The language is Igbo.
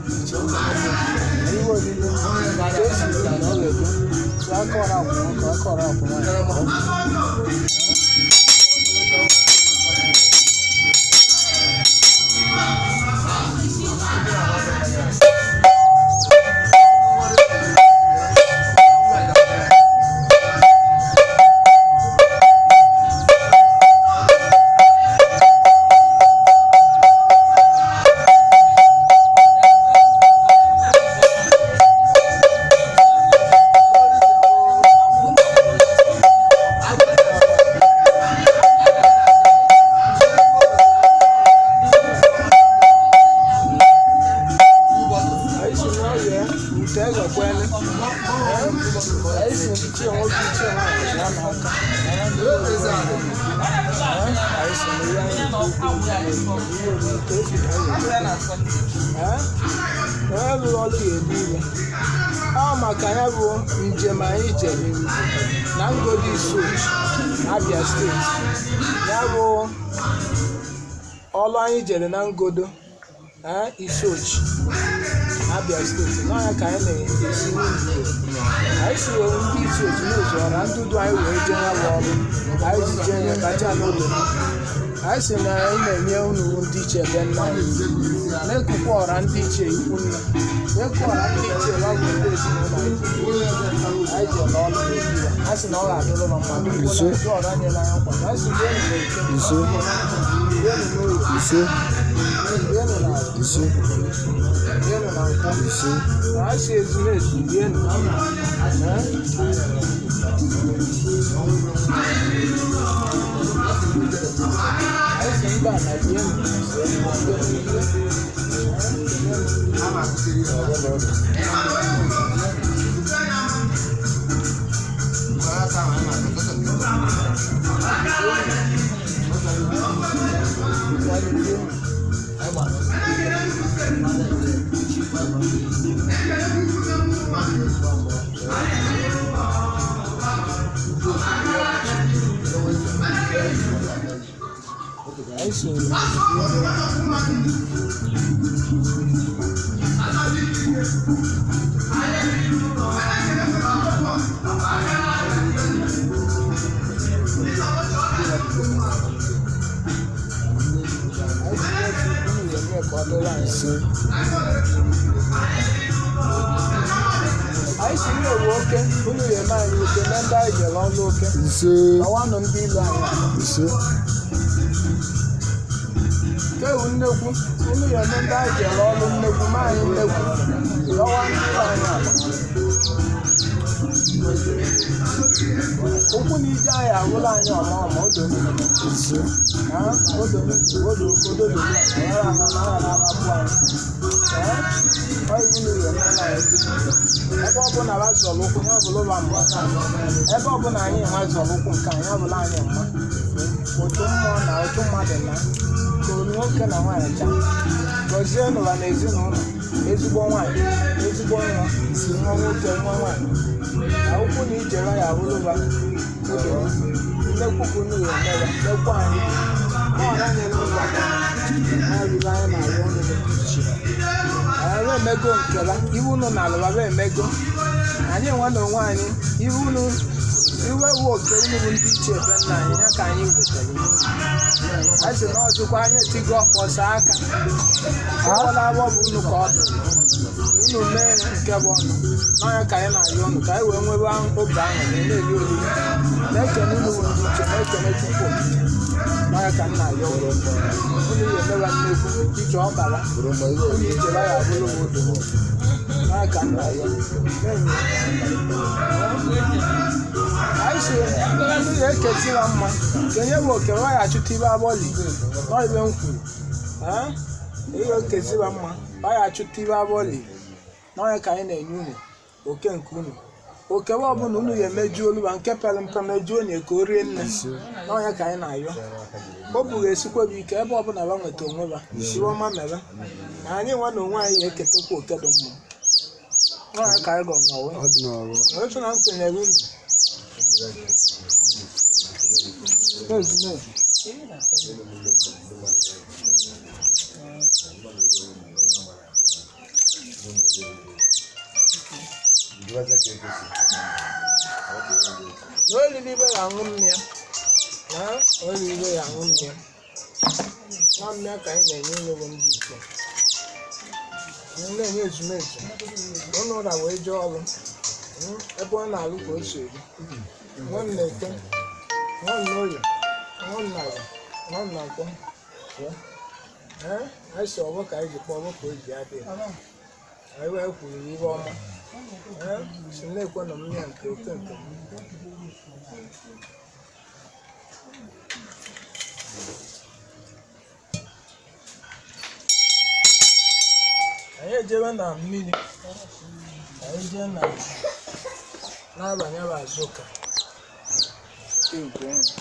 Ndị ichie ekene m unu. Iwe olile ka esi iri na ọ ga-edo so aka ọra akwụ nwoke, aka ọra akwụ nwaanyị ka ọ bụ. Anyị si n'ọrịa ute egekwele. Anyị si ichie nwoke, ichie nwaanyị ya n'aka. Anyị si na ihe anyị na-ekwu okwu ihe oriri ka esi ka anyị ga-eme. Onye rụrụ ọrụ ya ebu iwe. Ọ maka ya bụ njem anyị jere na Ngodi Isuochi, Abia Steeti. Ya bụ ọrụ anyị jere na Ngodo Isuochi, Abia Steeti, n'ọnya ka anyị na-esi n'Igbo. Anyị si ndị Isuochi n'ụzọ ọra ndị udu anyị wee jee ya bụ ọrụ. Anyị ji jee ya kacha n'odo. Anyị si na anyị na-enye unu ndị ichie ebe nna anyị na-ekukwa ọra ndị ichie ikwu nne, na-eku ọra ndị ichie lọgụ ndị ezinụlọ anyị. Anyị jere ọrụ n'obi ya. A sị na ọ ga-adịrị ụlọ mma. Ise. Ndị ọra nyere anyị nkwado. Anyị si rienụ n'eke, Ise. rienụ n'oye, Ise. rienụ n'ala, Ise. rienụ na nkwọ. Ise. Anyị si ezumezu rienụ. Anyị si mba na rienụ. Anyị si anyị si n'otu unu ga-eme ka ọ dịrị anyị. Ise. Anyị si nne ewu oke, unu ga-eme anyị oke na ndị anyị jere ọrụ oke. Ise. Ọwanụ ndị ilu anyị ala. Ise. Nke ewu nnekwu, unu ga-eme ndị anyị jere ọrụ nnekwu, ma anyị nnekwu. Ọwa ndị ilu anyị ala. Ụkwụ na ije anyị agwụla anyị ọma ọma odo niile. Ise. Ha, odo niile, odo odo odo ọghara ala na aghara arapụ anyị. Ee, ọ iwu na unu ga-eme anyị. Ebe ọ bụla ha zọrọ ụkwụ, ya bụrụ ụlọ mma. Ebe ọ bụla anyị nwa zọrọ ụkwụ nke anyị, ya bụrụ anyị mma. Otu mmụọ na otu mmadụ na ka olu nwoke na nwaanyị chaa. Gọzie n'ụwa na ezinụlọ, ezigbo nwaanyị, ezigbo nwa, nwa nwoke, nwa nwaanyị. Na ụkwụ na ijere ya abụrụba oge nnekwu ka unu ga-eme ya, nnekwu anyị. Ọ nyere ụlọ ha ruru anyị na-arụ ọrụ dị iche. Anyị emego nke ha, iwu unu na alụwa ba emego. Anyị nwa na onwe anyị, iwu unu iwe wu oke unu bụ ndị ichie ebe nna anyị, ya ka anyị wetara unu. A sị na ọzụkwa anyị etigo ọkpọsa aka. Ọkpọla awọ bụ unu ka ọ dị. Unu mee nke bụ ọnụ. N'ọnya ka anyị na-ayọ unu ka anyị wee nwebe obi aṅụrị na-eri oriri. Na-ekene unu bụ ndị ichie, na-ekene Chukwu okike. N'ọnya ka m na-ayọ unu. Unu ga-emewa nnekwu ije ọbara. Unu ijere ya abụrụ m odo. N'ọnya ka m na-ayọ. Anyị si ndị ga-ekezi ha mma kenye bụ oke nwa ya achụta ibe abọli nọ ibe m kwuru. Ihe ekezi ha mma ọ ya achụta ibe abọli n'ọnya ka anyị na-enye unu oke nke unu oke ọbụla unu ga-emeju oluba nke pere mpe mejuo onye ka o rie nne n'ọnya ka anyị na-ayọ. O buru esikwa bụ ike ebe ọbụla ba nweta onwe ba iwe ọma mere na anyị nwa na onwe anyị ga-eketakwa oke dị mma n'ọnya ka anyị gọrọ n'ọwe. Ọ dị n'ọrụ. Otu na m kenyere unu. N'ezu n'ezu. Na olili ibe ga-aṅụ mmịa, na olili ibe ga-aṅụ mmịa, na mmịa ka anyị na-enye ụlọ bụ ndị Igbo. Anyị na-enye ezumezu ụnụ ụra wee jee ọrụ. Ebe ọ na-alụ ka o si eri nwa m na-eke, nwa m na oye, nwa m na agwa, nwa m na nkwọ. Ee, anyị si ọgbọ ka anyị ji kpọọ ọgbọ ka o ji adị ya. Anyị wee kwuru ibe ọma. Ee, si na-ekwe na mmịa nke oke nke m. Anyị ejebe na mmiri, anyị jee na n'abalị bụ azụka. Nke ọnụ.